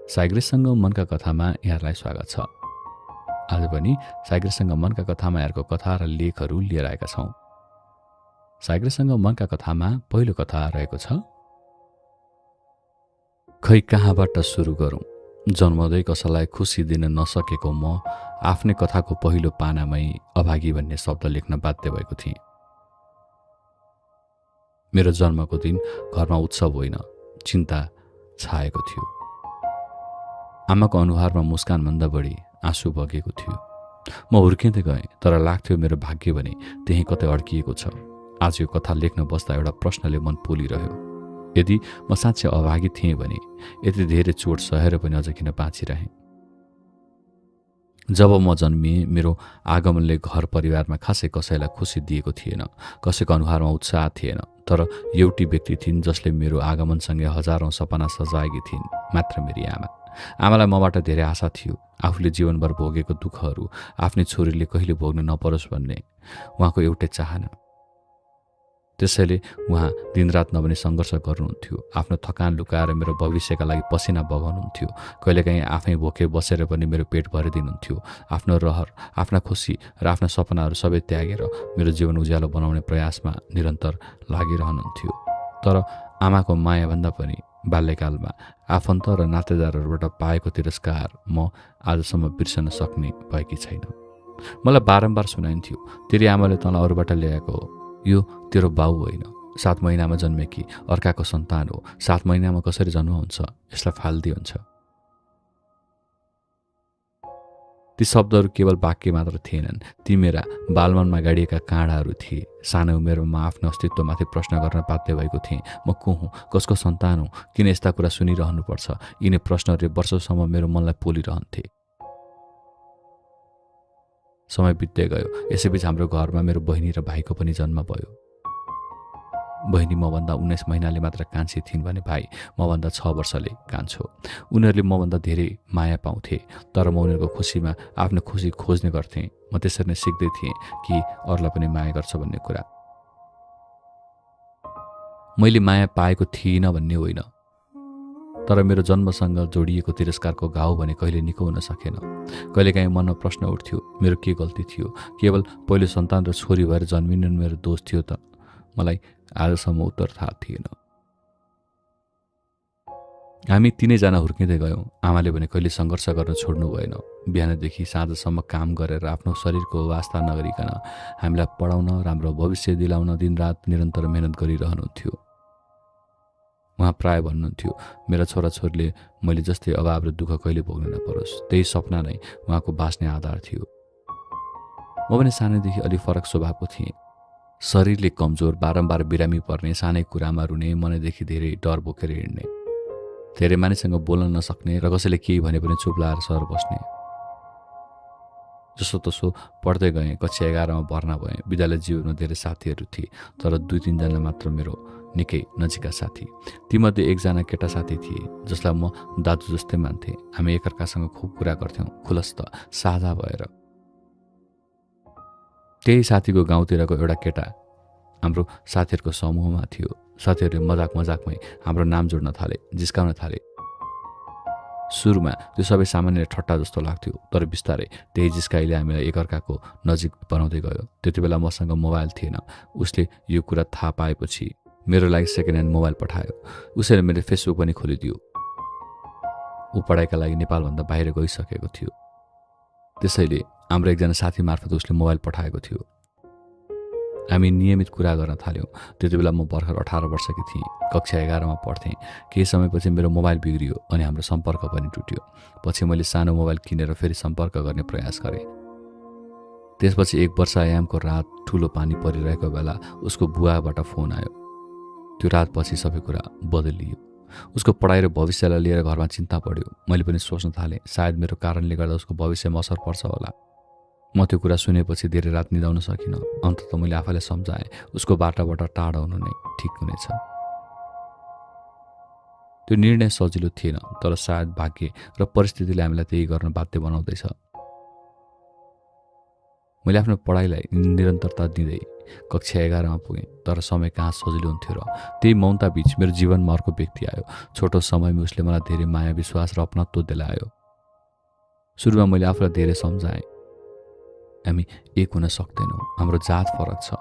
साइग्रेससँग मनका कथामा यहाँलाई स्वागत छ। आज पनि साइग्रेससँग मनका कथामा यहाँको कथा र लेखहरू लिएर आएका छौँ। साइग्रेससँग मनका कथामा पहिलो कथा रहेको छ, खै कहाँबाट सुरु गरौँ, जन्मदै कसैलाई खुसी दिन नसकेको म आफ्नै कथाको पहिलो पानामै अभागी भन्ने शब्द लेख्न बाध्य भएको थिएँ। मेरो जन्मको दिन घरमा उत्सव होइन, चिन्ता छाएको थियो। आमाको अनुहारमा मुस्कानभन्दा बढी आँसु बगेको थियो। म हुर्किँदै गएँ, तर लाग्थ्यो मेरो भाग्य भने त्यहीँ कतै अड्किएको छ। आज यो कथा लेख्न बस्दा एउटा प्रश्नले मन पोलिरह्यो। यदि म साँच्चै अभागी थिएँ भने यति धेरै चोट सहेर पनि अझ किन बाँचिरहेँ? जब म जन्मिएँ, मेरो आगमनले घर परिवारमा खासै कसैलाई खुसी दिएको थिएन। कसैको अनुहारमा उत्साह थिएन। तर एउटी व्यक्ति थिइन् जसले मेरो आगमनसँगै हजारौं सपना सजाएकी थिइन्, मात्र मेरी आमा। आमालाई मबाट धेरै आशा थियो। आफूले जीवनभर भोगेको दुःखहरू आफ्नै छोरीले कहिले भोग्न नपरोस् भन्ने उहाँको एउटै चाहना। त्यसैले उहाँ दिनरात नभनी सङ्घर्ष गर्नुहुन्थ्यो। आफ्नो थकान लुकाएर मेरो भविष्यका लागि पसिना बगाउनुहुन्थ्यो। कहिलेकाहीँ आफै भोके बसेर पनि मेरो पेट भरिदिनुहुन्थ्यो। आफ्नो रहर, आफ्ना खुसी र आफ्ना सपनाहरू सबै त्यागेर मेरो जीवन उज्यालो बनाउने प्रयासमा निरन्तर लागिरहनुहुन्थ्यो। तर आमाको मायाभन्दा पनि बाल्यकालमा आफन्त र नातेदारहरूबाट पाएको तिरस्कार म आजसम्म बिर्सन सक्ने भएकी छैन। मलाई बारम्बार सुनाइन्थ्यो, तेरी आमाले तँलाई अरूबाट ल्याएको हो, यो तेरो बाउ होइन, 7 महिनामा जन्मेकी अर्काको सन्तान हो, 7 महिनामा कसरी जन्म हुन्छ, यसलाई फाल्दी हुन्छ। ती शब्दहरू केवल वाक्य मात्र थिएनन्, ती मेरा बालमनमा गाडिएका काँडाहरू थिए। सानो उमेरमा म आफ्नो अस्तित्वमाथि प्रश्न गर्न बाध्य भएको थिएँ। म को हुँ, कसको सन्तान हुँ, किन यस्ता कुरा सुनिरहनुपर्छ? यिनै प्रश्नहरूले वर्षौंसम्म मेरो मनलाई पोलिरहन्थे। समय बित्दै गयो। यसैबीच हाम्रो घरमा मेरो बहिनी र भाइको पनि जन्म भयो। बहिनी मभन्दा 19 महिनाले मात्र कान्छी थिइन् भने भाइ मभन्दा 6 वर्षले कान्छो। उनीहरूले मभन्दा धेरै माया पाउँथे, तर म उनीहरूको खुसीमा आफ्नो खुसी खोज्ने गर्थेँ। म त्यसरी नै सिक्दै थिएँ कि अरूलाई पनि माया गर्छ भन्ने कुरा। मैले माया पाएको थिइनँ भन्ने होइन, तर मेरो जन्मसँग जोडिएको तिरस्कारको घाउ भने कहिले निको हुन सकेन। कहिलेकाहीँ मनमा प्रश्न उठ्थ्यो, मेरो के गल्ती थियो? केवल पहिलो सन्तान र छोरी भएर जन्मिनु मेरो दोष थियो त? मलाई आजसम्म उत्तर थाहा थिएन। हामी तीनैजना हुर्किँदै गयौँ। आमाले भने कहिले सङ्घर्ष गर्न छोड्नु भएन। बिहानदेखि साँझसम्म काम गरेर आफ्नो शरीरको वास्ता नगरिकन हामीलाई पढाउन, राम्रो भविष्य दिलाउन दिनरात निरन्तर मेहनत गरिरहनुहुन्थ्यो। उहाँ प्राय भन्नुहुन्थ्यो, मेरा छोराछोरीले मैले जस्तै अभाव र दुःख कहिले भोग्न नपरोस्। त्यही सपना नै उहाँको बाँच्ने आधार थियो। म पनि सानैदेखि अलि फरक स्वभावको थिएँ। शरीरले कमजोर, बारम्बार बिरामी पर्ने, सानै कुरामा रुने, मनैदेखि धेरै डर बोकेर हिँड्ने, धेरै मानिससँग बोल्न नसक्ने र कसैले केही भने पनि चुप लाएर सर बस्ने। जसोतसो पढ्दै गएँ। कक्षा 11मा भर्ना भएँ। विद्यालय जीवनमा धेरै साथीहरू थिए, तर 2-3 जना मात्र मेरो निकै नजिकका साथी। तीमध्ये एकजना केटा साथी थिए जसलाई म दाजु जस्तै मान्थेँ। हामी एकअर्कासँग खुब कुरा गर्थ्यौँ, खुलस्त साझा भएर। त्यही साथीको गाउँतिरको एउटा केटा हाम्रो साथीहरूको समूहमा थियो। साथीहरूले मजाक मजाकमै हाम्रो नाम जोड्न थाले, जिस्काउन थाले। सुरुमा त्यो सबै सामान्य ठट्टा जस्तो लाग्थ्यो, तर बिस्तारै त्यही जिस्काइले हामीलाई एकअर्काको नजिक बनाउँदै गयो। त्यति बेला मसँग मोबाइल थिएन। उसले यो कुरा थाहा पाएपछि मेरो लागि सेकेन्ड ह्यान्ड मोबाइल पठायो। उसैले मेरो फेसबुक पनि खोलिदियो। ऊ पढाइका लागि नेपालभन्दा बाहिर गइसकेको थियो। त्यसैले हाम्रो एकजना साथी मार्फत उसले मोबाइल पठाएको थियो। हामी नियमित कुरा गर्न थाल्यौँ। त्यति बेला म भर्खर 18 वर्षकी थिएँ। कक्षा 11मा पढ्थेँ। केही समयपछि मेरो मोबाइल बिग्रियो अनि हाम्रो सम्पर्क पनि टुट्यो। पछि मैले सानो मोबाइल किनेर फेरि सम्पर्क गर्ने प्रयास गरेँ। त्यसपछि 1 वर्षायामको रात ठुलो पानी परिरहेको बेला उसको बुवाबाट फोन आयो। त्यो रातपछि सबै कुरा बदलियो। उसको पढाइ र भविष्यलाई लिएर घरमा चिन्ता बढ्यो। मैले पनि सोच्न थालेँ, सायद मेरो कारणले गर्दा उसको भविष्यमा असर पर्छ होला। म त्यो कुरा सुनेपछि धेरै रात निदाउन सकिनँ। अन्ततः मैले आफैलाई सम्झाएँ, उसको बाटाबाट टाढा हुनु नै ठिक हुनेछ। त्यो निर्णय सजिलो थिएन, तर सायद भाग्य र परिस्थितिले हामीलाई त्यही गर्न बाध्य बनाउँदैछ। मैले आफ्नो पढाइलाई निरन्तरता दिँदै कक्षा 11मा पुगेँ, तर समय कहाँ सजिलो हुन्थ्यो र त्यही मौनता बीच मेरो जीवनमा अर्को व्यक्ति आयो। छोटो समयमा उसले मलाई धेरै माया, विश्वास र अपनत्व दिलायो। सुरुमा मैले आफूलाई धेरै सम्झाएँ, हामी एक हुन सक्दैनौँ, हाम्रो जात फरक छ।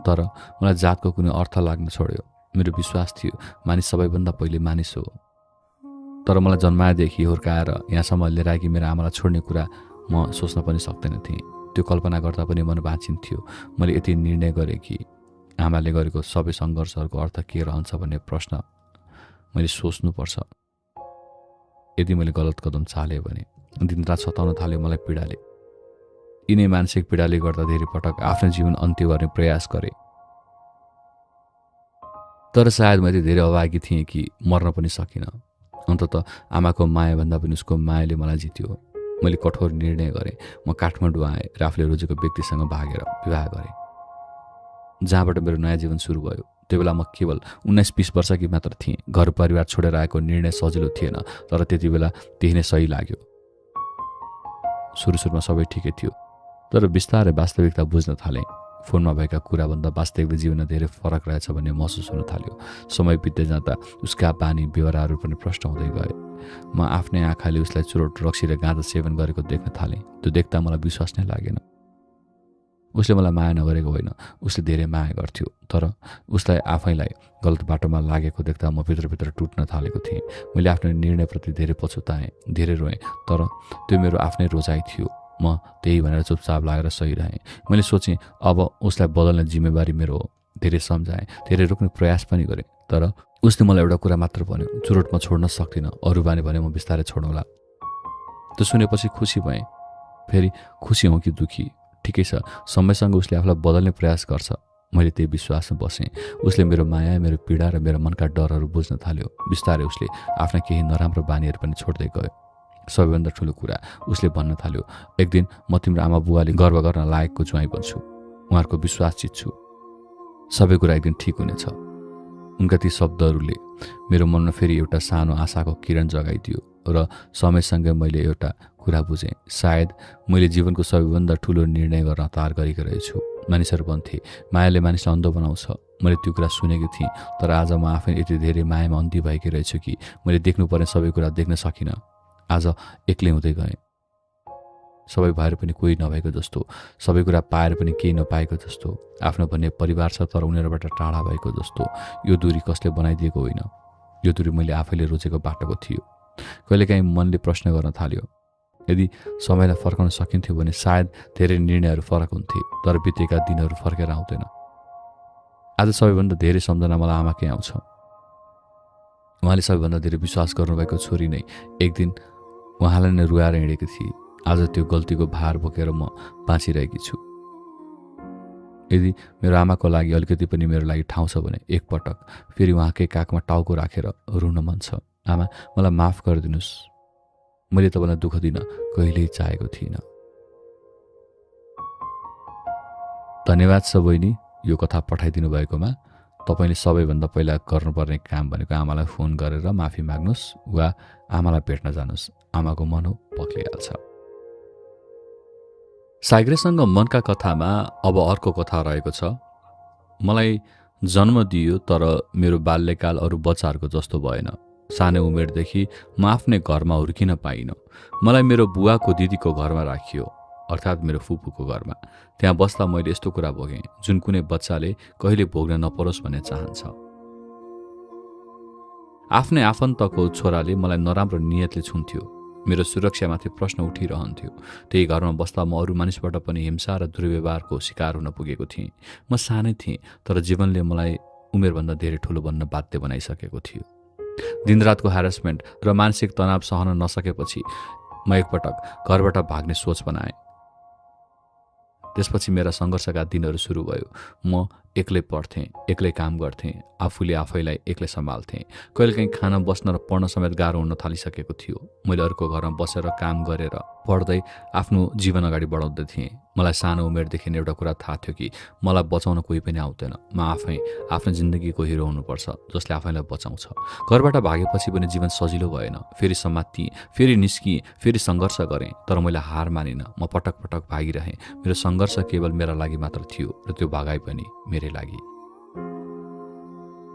तर मलाई जातको कुनै अर्थ लाग्न छोड्यो। मेरो विश्वास थियो मानिस सबैभन्दा पहिले मानिस हो। तर मलाई जन्माएदेखि हुर्काएर यहाँसम्म लिएर आएकी मेरो आमालाई छोड्ने कुरा म सोच्न पनि सक्दैन थिएँ। त्यो कल्पना गर्दा पनि मन भाँचिन्थ्यो। मैले यति निर्णय गरेँ कि आमाले गरेको सबै सङ्घर्षहरूको अर्थ के रहन्छ भन्ने प्रश्न मैले सोच्नुपर्छ। यदि मैले गलत कदम चालेँ भने दिनरात सताउन थाल्यो मलाई पीडाले। यिनै मानसिक पीडाले गर्दा धेरै पटक आफ्नो जीवन अन्त्य गर्ने प्रयास गरेँ। तर सायद मैले धेरै अभागी थिएँ कि मर्न पनि सकिनँ। अन्ततः आमाको मायाभन्दा पनि उसको मायाले मलाई जित्यो। मैले कठोर निर्णय गरेँ। म काठमाडौँ आएँ र आफूले रोजेको व्यक्तिसँग भागेर विवाह गरेँ, जहाँबाट मेरो नयाँ जीवन सुरु भयो। त्यो बेला म केवल 19-20 वर्षकी मात्र थिएँ। घर परिवार छोडेर आएको निर्णय सजिलो थिएन, तर त्यति बेला त्यही नै सही लाग्यो। सुरुमा सबै ठिकै थियो, तर बिस्तारै वास्तविकता बुझ्न थालेँ। फोनमा भएका कुराभन्दा वास्तविक जीवनमा धेरै फरक रहेछ भन्ने महसुस हुन थाल्यो। समय बित्दै जाँदा उसका बानी व्यवहारहरू पनि प्रष्ट हुँदै गए। म आफ्नै आँखाले उसलाई चुरोट, रक्सी र गाँजा सेवन गरेको देख्न थालेँ। त्यो देख्दा मलाई विश्वास नै लागेन। उसले मलाई माया नगरेको होइन, उसले धेरै माया गर्थ्यो। तर उसलाई आफैलाई गलत बाटोमा लागेको देख्दा म भित्रभित्र टुट्न थालेको थिएँ। मैले आफ्नो निर्णयप्रति धेरै पछुताएँ, धेरै रोएँ, तर त्यो मेरो आफ्नै रोजाइ थियो। म त्यही भनेर चुपचाप लागेर सही रहेँ। मैले सोचेँ अब उसलाई बदल्ने जिम्मेवारी मेरो हो। धेरै सम्झाएँ, धेरै रोक्ने प्रयास पनि गरेँ, तर उसले मलाई एउटा कुरा मात्र भन्यो, चुरोट म छोड्न सक्दिनँ, अरू बानी भने म बिस्तारै छोडौँला। त्यो सुनेपछि खुसी भएँ। फेरि खुसी हौँ कि दुःखी ठिकै छ, समयसँग उसले आफूलाई बदल्ने प्रयास गर्छ। मैले त्यही विश्वासमा बसेँ। उसले मेरो माया, मेरो पीडा र मेरो मनका डरहरू बुझ्न थाल्यो। बिस्तारै उसले आफ्ना केही नराम्रो बानीहरू पनि छोड्दै गयो। सबैभन्दा ठुलो कुरा उसले भन्न थाल्यो, एक दिन म तिम्रो आमा बुवाले गर्व गर्न लायकको ज्वाइँ बन्छु, उहाँहरूको विश्वास जित्छु, सबै कुरा एक दिन ठिक हुनेछ। उनका ती शब्दहरूले मेरो मनमा फेरि एउटा सानो आशाको किरण जगाइदियो र समयसँगै मैले एउटा कुरा बुझेँ, सायद मैले जीवनको सबैभन्दा ठुलो निर्णय गर्न हतार गरेको रहेछु। मानिसहरू भन्थे मायाले मानिसलाई अन्धो बनाउँछ। मैले त्यो कुरा सुनेको थिएँ, तर आज म आफै यति धेरै मायामा अन्धी भएकी रहेछु कि मैले देख्नुपर्ने सबै कुरा देख्न सकिनँ। आज एक्लै हुँदै गएँ, सबै भएर पनि कोही नभएको जस्तो, सबै कुरा पाएर पनि केही नपाएको जस्तो, आफ्नो भन्ने परिवार छ तर उनीहरूबाट टाढा भएको जस्तो। यो दूरी कसले बनाइदिएको होइन, यो दूरी मैले आफैले रोजेको बाटोको थियो। कहिलेकाहीँ मनले प्रश्न गर्न थाल्यो, यदि समयलाई फर्काउन सकिन्थ्यो भने सायद धेरै निर्णयहरू फरक हुन्थे, तर बितेका दिनहरू फर्केर आउँदैन। आज सबैभन्दा धेरै सम्झना मलाई आमाकै आउँछ। उहाँले सबैभन्दा धेरै विश्वास गर्नुभएको छोरी नै एक दिन उहाँलाई नै रुवाएर हिँडेकी थिए। आज त्यो गल्तीको भार बोकेर म बाँचिरहेकी छु। यदि मेरो आमाको लागि अलिकति पनि मेरो लागि ठाउँ छ भने एकपटक फेरि उहाँकै काखमा टाउको राखेर रुन मन छ। आमा, मलाई माफ गरिदिनुहोस्, मैले तपाईँलाई दुःख दिन कहिल्यै चाहेको थिइनँ। धन्यवाद छ बहिनी यो कथा पठाइदिनु भएकोमा। तपाईँले सबैभन्दा पहिला गर्नुपर्ने काम भनेको आमालाई फोन गरेर माफी माग्नुहोस् वा आमालाई भेट्न जानुहोस्। आमाको मन हो पक्लिहाल्छ। साइग्रेसँग मनका कथामा अब अर्को कथा रहेको छ। मलाई जन्म दियो तर मेरो बाल्यकाल अरू बच्चाहरूको जस्तो भएन। सानो उमेरदेखि म आफ्नै घरमा हुर्किन पाइनँ। मलाई मेरो बुवाको दिदीको घरमा राखियो, अर्थात् मेरो फुपूको घरमा। त्यहाँ बस्दा मैले यस्तो कुरा भोगेँ जुन कुनै बच्चाले कहिले भोग्न नपरोस् भन्ने चाहन्छ। आफ्नै आफन्तको छोराले मलाई नराम्रो नियतले छुन्थ्यो। मेरो सुरक्षामाथि प्रश्न उठिरहन्थ्यो। त्यही घरमा बस्दा म अरू मानिसबाट पनि हिंसा र दुर्व्यवहारको शिकार हुन पुगेको थिएँ। म सानै थिएँ, तर जीवनले मलाई उमेरभन्दा धेरै ठुलो बन्न बाध्य बनाइसकेको थियो। दिनरातको ह्यारेसमेन्ट र मानसिक तनाव सहन नसकेपछि म एकपटक घरबाट भाग्ने सोच बनाएँ। त्यसपछि मेरा सङ्घर्षका दिनहरू सुरु भयो। म एक्लै पढ्थेँ, एक्लै काम गर्थेँ, आफूले आफैलाई एक्लै सम्हाल्थेँ। कहिलेकाहीँ खान बस्न र पढ्न समेत गाह्रो हुन थालिसकेको थियो। मैले अर्को घरमा बसेर काम गरेर पढ्दै आफ्नो जीवन अगाडि बढाउँदै थिएँ। मलाई सानो उमेरदेखि नै एउटा कुरा थाहा थियो कि मलाई बचाउन कोही पनि आउँदैन। म आफै आफ्नो जिन्दगीको हिरो हुनुपर्छ जसले आफैलाई बचाउँछ। घरबाट भागेपछि पनि जीवन सजिलो भएन। फेरि समातिएँ, फेरि निस्किएँ, फेरि सङ्घर्ष गरेँ, तर मैले हार मानिनँ। म पटक पटक भागिरहेँ। मेरो सङ्घर्ष केवल मेरा लागि मात्र थियो र त्यो भागाइ पनि मेरै लागि।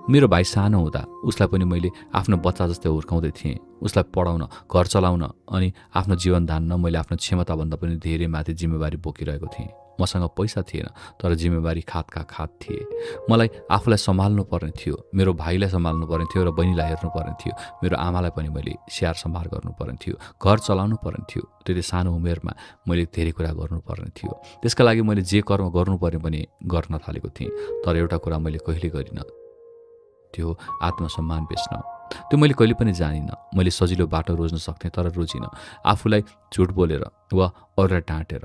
मेरो भाइ सानो हुँदा उसलाई पनि मैले आफ्नो बच्चा जस्तै हुर्काउँदै थिएँ। उसलाई पढाउन, घर चलाउन अनि आफ्नो जीवन धान्न मैले आफ्नो क्षमताभन्दा पनि धेरै माथि जिम्मेवारी बोकिरहेको थिएँ। मसँग पैसा थिएन, तर जिम्मेवारी खातका खात थिए। मलाई आफूलाई सम्हाल्नु पर्ने थियो, मेरो भाइलाई सम्हाल्नु पर्ने थियो र बहिनीलाई हेर्नु पर्ने थियो। मेरो आमालाई पनि मैले स्याहार सम्हार गर्नुपर्ने थियो, घर चलाउनु पर्ने थियो। त्यति सानो उमेरमा मैले धेरै कुरा गर्नुपर्ने थियो। त्यसका लागि मैले जे कर्म गर्नुपर्ने पनि गर्न थालेको थिएँ। तर एउटा कुरा मैले कहिले गरिनँ, त्यो हो आत्मसम्मान बेच्न। त्यो मैले कहिले पनि जानिनँ। मैले सजिलो बाटो रोज्न सक्थेँ, तर रोजिनँ। आफूलाई झुट बोलेर वा अरूलाई डाँटेर,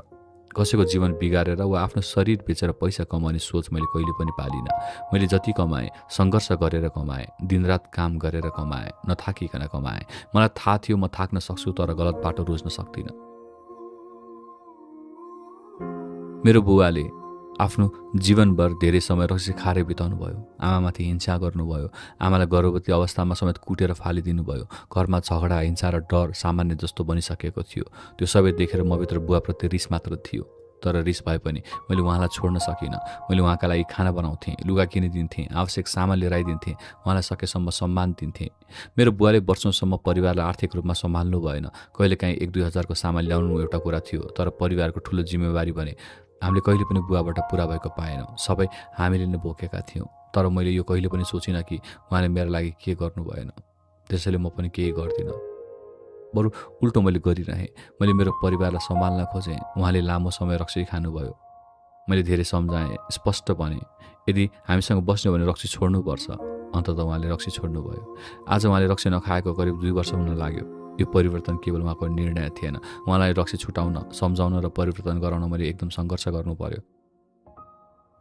कसैको जीवन बिगारेर वा आफ्नो शरीर बेचेर पैसा कमाउने सोच मैले कहिले पनि पालिनँ। मैले जति कमाएँ सङ्घर्ष गरेर कमाएँ, दिनरात काम गरेर कमाएँ, नथाकिकन कमाएँ। मलाई थाहा थियो म थाक्न सक्छु, तर गलत बाटो रोज्न सक्दिनँ। मेरो बुवाले आफ्नो जीवनभर धेरै समय रक्सी खाएर बिताउनु भयो। आमामाथि हिंसा गर्नुभयो। आमालाई गर्भवती अवस्थामा समेत कुटेर फालिदिनु भयो। घरमा झगडा, हिंसा र डर सामान्य जस्तो बनिसकेको थियो। त्यो सबै देखेर मभित्र बुवाप्रति रिस मात्र थियो। तर रिस भए पनि मैले उहाँलाई छोड्न सकिनँ। मैले उहाँका लागि खाना बनाउँथेँ, लुगा किनिदिन्थेँ, आवश्यक सामान लिएर आइदिन्थेँ, उहाँलाई सकेसम्म सम्मान दिन्थेँ। मेरो बुवाले वर्षौँसम्म परिवारलाई आर्थिक रूपमा सम्हाल्नु भएन। कहिलेकाहीँ 1-2 हजारको सामान ल्याउनु एउटा कुरा थियो, तर परिवारको ठुलो जिम्मेवारी भने हामीले कहिले पनि बुवाबाट पुरा भएको पाएनौँ। सबै हामीले नै बोकेका थियौँ। तर मैले यो कहिले पनि सोचिनँ कि उहाँले मेरो लागि के गर्नु भएन, त्यसैले म पनि केही गर्दिनँ। बरु उल्टो मैले गरिरहेँ। मैले मेरो परिवारलाई सम्हाल्न खोजेँ। उहाँले लामो समय रक्सी खानुभयो। मैले धेरै सम्झाएँ, स्पष्ट भनेँ, यदि हामीसँग बस्नु भने रक्सी छोड्नुपर्छ। अन्ततः उहाँले रक्सी छोड्नुभयो। आज उहाँले रक्सी नखाएको करिब 2 वर्ष हुन लाग्यो। यो परिवर्तन केवल उहाँको निर्णय थिएन। उहाँलाई रक्सी छुटाउन, सम्झाउन र परिवर्तन गराउन मैले एकदम सङ्घर्ष गर्नु पर्यो।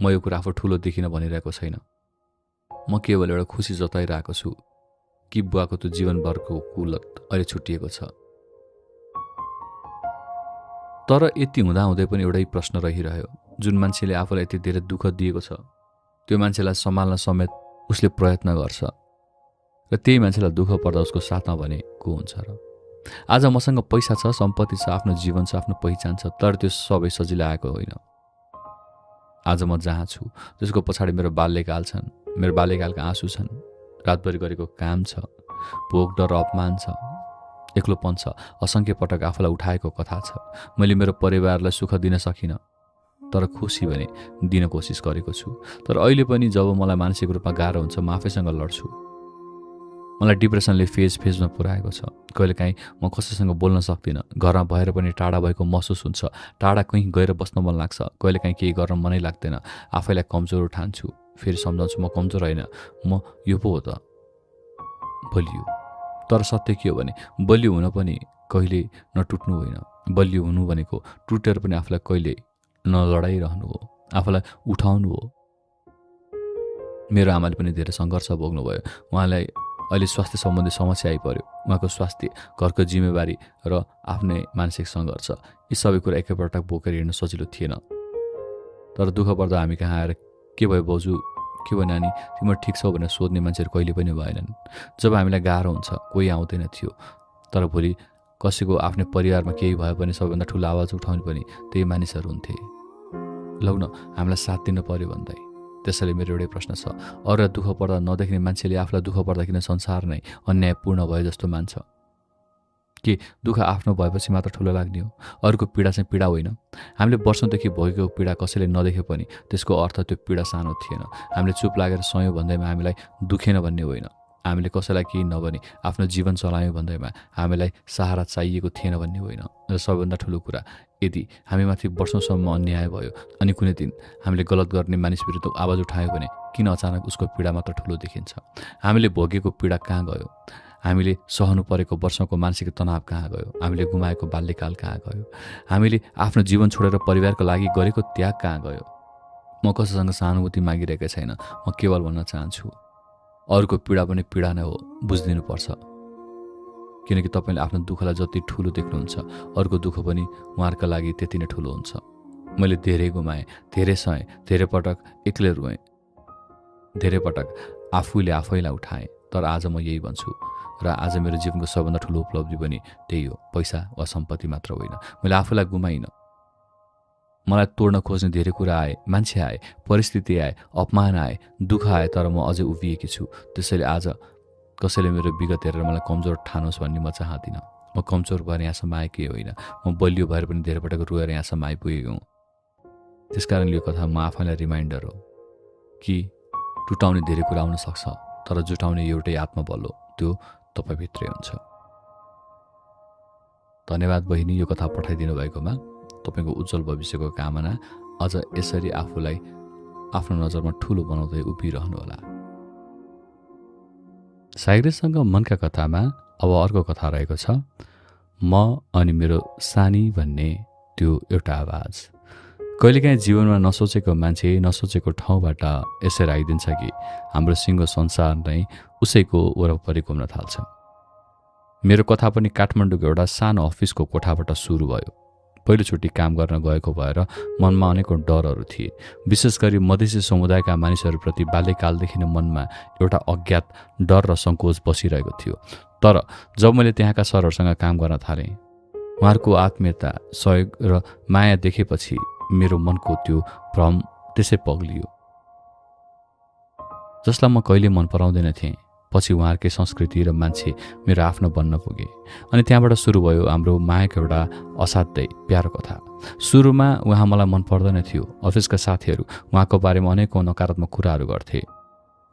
म यो कुरा आफू ठुलो देखिन भनिरहेको छैन। म केवल एउटा खुसी जताइरहेको छु कि बुवाको त्यो जीवनभरको कुलत अहिले छुटिएको छ। तर यति हुँदाहुँदै पनि एउटै प्रश्न रहिरह्यो। जुन मान्छेले आफूलाई यति धेरै दुःख दिएको छ, त्यो मान्छेलाई सम्हाल्न समेत उसले प्रयत्न गर्छ, र त्यही मान्छेलाई दुःख पर्दा उसको साथमा भने को हुन्छ र? आज मसँग पैसा छ, सम्पत्ति छ, आफ्नो जीवन छ, आफ्नो पहिचान छ, तर त्यो सबै सजिलै आएको होइन। आज म जहाँ छु त्यसको पछाडि मेरो बाल्यकाल छन्, मेरो बाल्यकालका आँसु छन्, रातभरि गरेको काम छ, भोक, डर, अपमान छ, एक्लोपन छ, असङ्ख्य पटक आफूलाई उठाएको कथा छ। मैले मेरो परिवारलाई सुख दिन सकिनँ, तर खुसी भने दिन कोसिस गरेको छु। तर अहिले पनि जब मलाई मानसिक रूपमा गाह्रो हुन्छ, म आफैसँग लड्छु। मलाई डिप्रेसनले फेजमा पुर्याएको छ। कहिलेकाहीँ म कसैसँग बोल्न सक्दिनँ। घरमा भएर पनि टाढा भएको महसुस हुन्छ। टाढा कहीँ गएर बस्न मन लाग्छ। कहिलेकाहीँ केही गर्न मनै लाग्दैन। आफैलाई कमजोर ठान्छु। फेरि सम्झाउँछु म कमजोर होइन, म यो पो हो त, बलियो। तर सत्य के हो भने बलियो हुन पनि कहिले नटुट्नु होइन। बलियो हुनु भनेको टुटेर पनि आफूलाई कहिले नलडाइरहनु हो, आफूलाई उठाउनु हो। मेरो आमाले पनि धेरै सङ्घर्ष भोग्नुभयो। उहाँलाई अहिले स्वास्थ्य सम्बन्धी समस्या आइपर्यो। उहाँको स्वास्थ्य, घरको जिम्मेवारी र आफ्नै मानसिक सङ्घर्ष, यी सबै कुरा एकैपटक बोकेर हिँड्नु सजिलो थिएन। तर दुःख पर्दा हामी कहाँ आएर के भयो बाउजू, के भयो नानी, तिम्रो ठिक छौ भनेर सोध्ने मान्छेहरू कहिले पनि भएनन्। जब हामीलाई गाह्रो हुन्छ कोही आउँदैन थियो। तर भोलि कसैको आफ्नै परिवारमा केही भयो भने सबैभन्दा ठुलो आवाज उठाउने पनि त्यही मानिसहरू हुन्थे। लौ न, हामीलाई साथ दिनु पर्यो भन्दै। त्यसैले मेरो एउटै प्रश्न छ, अरूलाई दुःख पर्दा नदेख्ने मान्छेले आफूलाई दुःख पर्दा किन संसार नै अन्यायपूर्ण भयो जस्तो मान्छ? के दुःख आफ्नो भएपछि मात्र ठुलो लाग्ने हो? अरूको पीडा चाहिँ पीडा होइन। हामीले वर्षौँदेखि भोगेको पीडा कसैले नदेखे पनि त्यसको अर्थ त्यो पीडा सानो थिएन। हामीले चुप लागेर सयौँ भन्दैमा हामीलाई दुखेन भन्ने होइन। हामीले कसैलाई केही नभनी आफ्नो जीवन चलायौँ भन्दैमा हामीलाई सहारा चाहिएको थिएन भन्ने होइन। र सबैभन्दा ठुलो कुरा, यदि हामीमाथि वर्षौँसम्म अन्याय भयो अनि कुनै दिन हामीले गलत गर्ने मानिस विरुद्ध आवाज उठायौँ भने किन अचानक उसको पीडा मात्र ठुलो देखिन्छ? हामीले भोगेको पीडा कहाँ गयो? हामीले सहनु परेको वर्षौँको मानसिक तनाव कहाँ गयो? हामीले गुमाएको बाल्यकाल कहाँ गयो? हामीले आफ्नो जीवन छोडेर परिवारको लागि गरेको त्याग कहाँ गयो? म कसैसँग सहानुभूति मागिरहेकै छैन। म केवल भन्न चाहन्छु अरूको पीडा पनि पीडा नै हो, बुझिदिनुपर्छ। किनकि तपाईँले आफ्नो दुःखलाई जति ठुलो देख्नुहुन्छ अरूको दुःख पनि उहाँहरूका लागि त्यति नै ठुलो हुन्छ। मैले धेरै गुमाएँ, धेरै सहेँ, धेरै पटक एक्लै रोएँ, धेरै पटक आफूले आफैलाई उठाएँ। तर आज म यही भन्छु र आज मेरो जीवनको सबभन्दा ठुलो उपलब्धि पनि त्यही हो, पैसा वा सम्पत्ति मात्र होइन। मैले आफूलाई गुमाइनँ। मलाई तोड्न खोज्ने धेरै कुरा आए, मान्छे आए, परिस्थिति आए, अपमान आए, दुःख आए, तर म अझै उभिएकी छु। त्यसैले आज कसैले मेरो विगत हेरेर मलाई कमजोर ठानोस् भन्ने म चाहदिनँ। म कमजोर भएर यहाँसम्म आएकै होइन, म बलियो भएर पनि धेरै पटक रोएर यहाँसम्म आइपुगेको हुँ। त्यसकारणले यो कथा म आफैलाई रिमाइन्डर हो कि टुटाउने धेरै कुरा आउन सक्छ, तर जुटाउने एउटै आत्मबल हो, त्यो तपाईँभित्रै हुन्छ। धन्यवाद बहिनी यो कथा पठाइदिनु भएकोमा। तपाईँको उज्जवल भविष्यको कामना। अझ यसरी आफूलाई आफ्नो नजरमा ठुलो बनाउँदै उभिरहनुहोला। साइग्रेसँग मनका कथामा अब अर्को कथा रहेको छ, म अनि मेरो सानी भन्ने त्यो एउटा आवाज। कहिलेकाहीँ जीवनमा नसोचेको मान्छे नसोचेको ठाउँबाट यसरी आइदिन्छ कि हाम्रो सिङ्गो संसार नै उसैको वरपरि घुम्न थाल्छ। मेरो कथा पनि काठमाडौँको एउटा सानो अफिसको कोठाबाट सुरु भयो। पहिलोचोटि काम गर्न गएको भएर मनमा अनेकौँ डरहरू थिए। विशेष गरी मधेसी समुदायका मानिसहरूप्रति बाल्यकालदेखि नै मनमा एउटा अज्ञात डर र सङ्कोच बसिरहेको थियो। तर जब मैले त्यहाँका सरहरूसँग काम गर्न थालेँ, उहाँहरूको आत्मीयता, सहयोग र माया देखेपछि मेरो मनको त्यो भ्रम त्यसै पग्लियो। जसलाई म कहिले मन पराउँदैन थिएँ, पछि उहाँहरूकै संस्कृति र मान्छे मेरो आफ्नो बन्न पुगे। अनि त्यहाँबाट सुरु भयो हाम्रो मायाको एउटा असाध्यै प्यारो कथा। सुरुमा उहाँ मलाई मन पर्दैन थियो। अफिसका साथीहरू उहाँको बारेमा अनेकौँ नकारात्मक कुराहरू गर्थे,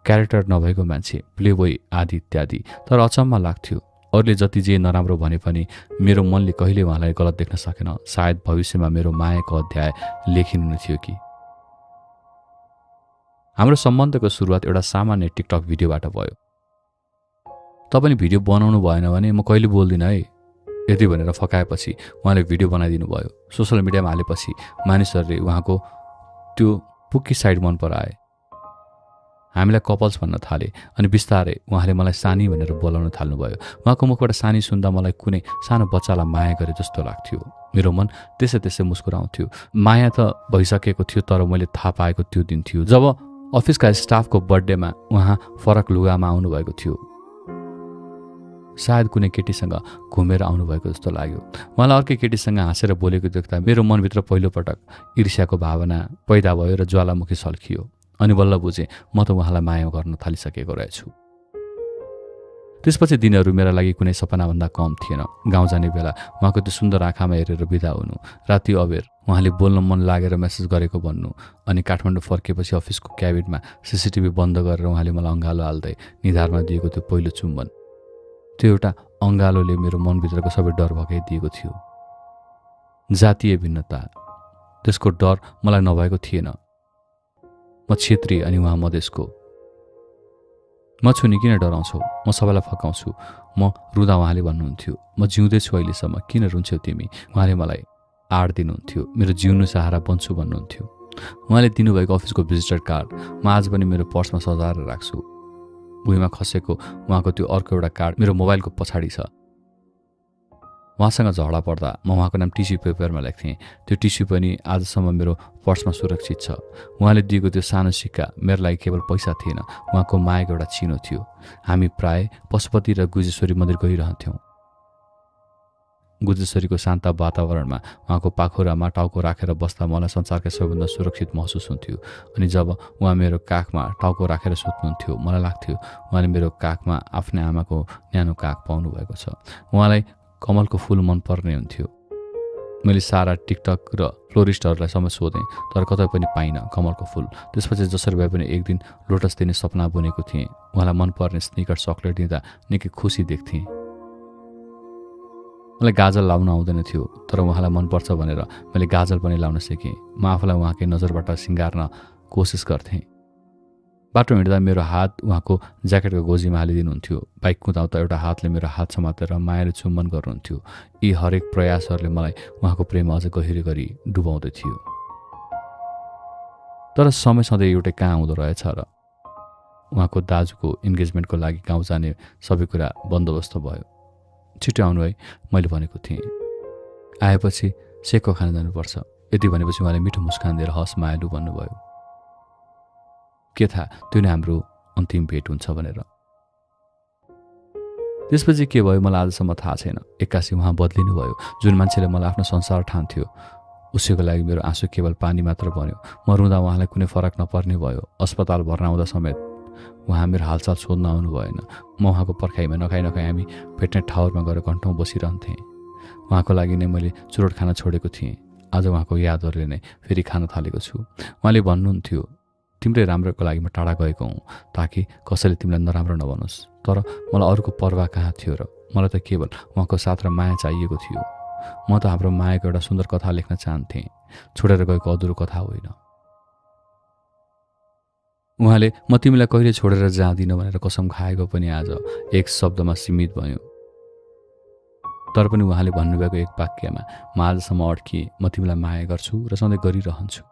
क्यारेक्टर नभएको मान्छे, प्ले बोय आदि इत्यादि। तर अचम्म लाग्थ्यो, अरूले जति जे नराम्रो भने पनि मेरो मनले कहिले उहाँलाई गलत देख्न सकेन। सायद भविष्यमा मेरो मायाको अध्याय लेखिनु थियो कि। हाम्रो सम्बन्धको सुरुवात एउटा सामान्य टिकटक भिडियोबाट भयो। तपाईँले भिडियो बनाउनु भएन भने म कहिले बोल्दिनँ है, यति भनेर फकाएपछि उहाँले भिडियो बनाइदिनु भयो। सोसल मिडियामा हालेपछि मानिसहरूले उहाँको त्यो पुक्की साइड मन पराए, हामीलाई कपल्स भन्न थाले। अनि बिस्तारै उहाँले मलाई सानी भनेर बोलाउन थाल्नुभयो। उहाँको मुखबाट सानी सुन्दा मलाई कुनै सानो बच्चालाई माया गरे जस्तो लाग्थ्यो। मेरो मन त्यसै त्यसै मुस्कुराउँथ्यो। माया त भइसकेको थियो, तर मैले थाहा पाएको त्यो दिन थियो जब अफिसका स्टाफको बर्थडेमा उहाँ फरक लुगामा आउनुभएको थियो। सायद कुनै केटीसँग घुमेर आउनुभएको जस्तो लाग्यो। उहाँलाई अर्कै केटीसँग हाँसेर बोलेको देख्दा मेरो मनभित्र पहिलोपटक ईर्ष्याको भावना पैदा भयो र ज्वालामुखी सल्कियो। अनि बल्ल बुझेँ म त उहाँलाई माया गर्न थालिसकेको रहेछु। त्यसपछि दिनहरू मेरा लागि कुनै सपनाभन्दा कम थिएन। गाउँ जाने बेला उहाँको त्यो सुन्दर आँखामा हेरेर बिदा हुनु, राति अबेर उहाँले बोल्न मन लागेर मेसेज गरेको भन्नु, अनि काठमाडौँ फर्किएपछि अफिसको क्याबिनमा सीसीटीभी बन्द गरेर उहाँले मलाई अँगालो हाल्दै निधारमा दिएको त्यो पहिलो चुम्बन, त्यो एउटा अँगालोले मेरो मनभित्रको सबै डर भगाइदिएको थियो। जातीय भिन्नता, त्यसको डर मलाई नभएको थिएन। म क्षेत्रीय अनि उहाँ मधेसको। म छु नि किन डराउँछौ, म सबैलाई फकाउँछु। म रुँदा उहाँले भन्नुहुन्थ्यो, म जिउँदैछु अहिलेसम्म, किन रुन्छौ तिमी। उहाँले मलाई आड दिनुहुन्थ्यो, मेरो जिउनु सहारा बन्छु भन्नुहुन्थ्यो। उहाँले दिनुभएको अफिसको भिजिटर कार्ड म आज पनि मेरो पर्समा सजाएर राख्छु। भुइँमा खसेको उहाँको त्यो अर्को एउटा कार्ड मेरो मोबाइलको पछाडि छ। उहाँसँग झगडा पर्दा म उहाँको नाम टिस्यु पेपरमा लेख्थेँ। त्यो टिस्यु पनि आजसम्म मेरो पर्समा सुरक्षित छ। उहाँले दिएको त्यो सानो सिक्का मेरो लागि केवल पैसा थिएन, उहाँको मायाको एउटा चिनो थियो। हामी प्राय पशुपति र गुजेश्वरी मन्दिर गइरहन्थ्यौँ। गुजेश्वरीको शान्त वातावरणमा उहाँको पाखुरामा टाउको राखेर बस्दा मलाई संसारकै सबैभन्दा सुरक्षित महसुस हुन्थ्यो। अनि जब उहाँ मेरो काखमा टाउको राखेर सुत्नुहुन्थ्यो, मलाई लाग्थ्यो उहाँले मेरो काखमा आफ्नै आमाको न्यानो काख पाउनु भएको छ। उहाँलाई कमलको फुल मन पर्ने हुन्थ्यो। मैले सारा टिकटक र फ्लोरिस्टहरूलाई समय सोधेँ, तर कतै पनि पाइनँ कमलको फुल। त्यसपछि जसरी भए पनि एक दिन लोटस दिने सपना बुनेको थिएँ। उहाँलाई मनपर्ने स्निकर चक्लेट दिँदा निकै खुसी देख्थेँ। मलाई गाजल लाउन आउँदैन थियो, तर उहाँलाई मनपर्छ भनेर मैले गाजल पनि लाउन सिकेँ। म आफूलाई उहाँकै नजरबाट सिँगार्न कोसिस गर्थेँ। बाटो हिँड्दा मेरो हात उहाँको ज्याकेटको गोजीमा हालिदिनुहुन्थ्यो। बाइक कुदाउँदा एउटा हातले मेरो हात समातेर मायाले चुम्बन गर्नुहुन्थ्यो। यी हरेक प्रयासहरूले मलाई उहाँको प्रेम अझ गहिरो गरी डुबाउँदै थियो। तर समय सधैँ एउटै कहाँ हुँदो रहेछ र। उहाँको दाजुको इन्गेजमेन्टको लागि गाउँ जाने सबै कुरा बन्दोबस्त भयो। छिटो आउनु है मैले भनेको थिएँ। आएपछि सेको खान जानुपर्छ। यति भनेपछि उहाँले मिठो मुस्कान दिएर हस् मायालु भन्नुभयो। के थाहा त्यो नै हाम्रो अन्तिम भेट हुन्छ भनेर। त्यसपछि के भयो मलाई आजसम्म थाहा छैन। एक्कासी उहाँ बदलिनु भयो। जुन मान्छेले मलाई आफ्नो संसार ठान्थ्यो उसैको लागि मेरो आँसु केवल पानी मात्र बन्यो। म रुँदा उहाँलाई कुनै फरक नपर्ने भयो। अस्पताल भर्ना हुँदा समेत उहाँ मेरो हालचाल सोध्न आउनु भएन। म उहाँको पर्खाइमा नखाइ हामी भेट्ने ठाउँमा गएर घन्टौँ बसिरहन्थेँ। उहाँको लागि नै मैले चुरोट खान छोडेको थिएँ। आज उहाँको यादहरूले नै फेरि खान थालेको छु। उहाँले भन्नुहुन्थ्यो तिम्रै राम्रोको लागि म टाढा गएको हुँ ताकि कसैले तिमीलाई नराम्रो नभनोस्। तर मलाई अरूको पर्वाह कहाँ थियो र। मलाई त केवल उहाँको साथ र माया चाहिएको थियो। म त हाम्रो मायाको एउटा सुन्दर कथा लेख्न चाहन्थेँ, छोडेर गएको अधुरो कथा होइन। उहाँले म तिमीलाई कहिले छोडेर जाँदिनँ भनेर कसम खाएको पनि आज एक शब्दमा सीमित भयो। तर पनि उहाँले भन्नुभएको एक वाक्यमा म आजसम्म अड्किएँ। म तिमीलाई माया गर्छु र सधैँ गरिरहन्छु।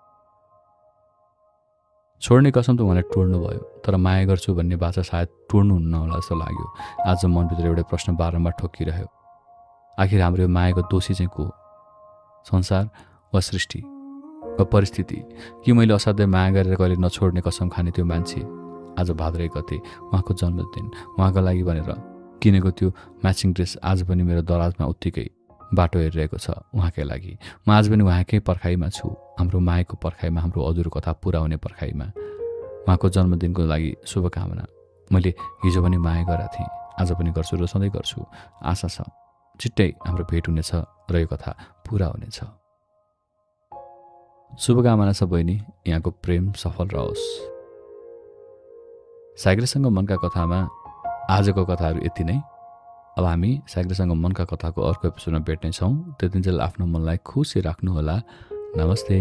छोड्ने कसम त उहाँले टोड्नु भयो, तर माया गर्छु भन्ने बाचा सायद टोड्नुहुन्न होला जस्तो लाग्यो। आज मनभित्र एउटै प्रश्न बारम्बार ठोकिरह्यो। आखिर हाम्रो यो मायाको दोषी चाहिँ को? संसार वा सृष्टि वा परिस्थिति? कि मैले असाध्यै माया गरेर कहिले नछोड्ने कसम खाने त्यो मान्छे? आज भाद्र 1 गते उहाँको जन्मदिन। उहाँको लागि भनेर किनेको त्यो म्याचिङ ड्रेस आज पनि मेरो दराजमा उत्तिकै बाटो हेरिरहेको छ उहाँकै लागि। म आज पनि उहाँकै पर्खाइमा छु। हाम्रो मायाको पर्खाइमा, हाम्रो अधुरो कथा पुरा हुने पर्खाइमा। उहाँको जन्मदिनको लागि शुभकामना। मैले हिजो पनि माया गरेका थिएँ, आज पनि गर्छु र सधैँ गर्छु। आशा छ छिट्टै हाम्रो भेट हुनेछ र यो कथा पुरा हुनेछ। शुभकामना छ बहिनी, यहाँको प्रेम सफल रहोस्। साइग्रेसँग मनका कथामा आजको कथाहरू यति नै। अब हामी साइग्रेसँग मनका कथाको अर्को एपिसोडमा भेट्नेछौँ। त्यतिन्जेल आफ्नो मनलाई खुसी राख्नुहोला। नमस्ते।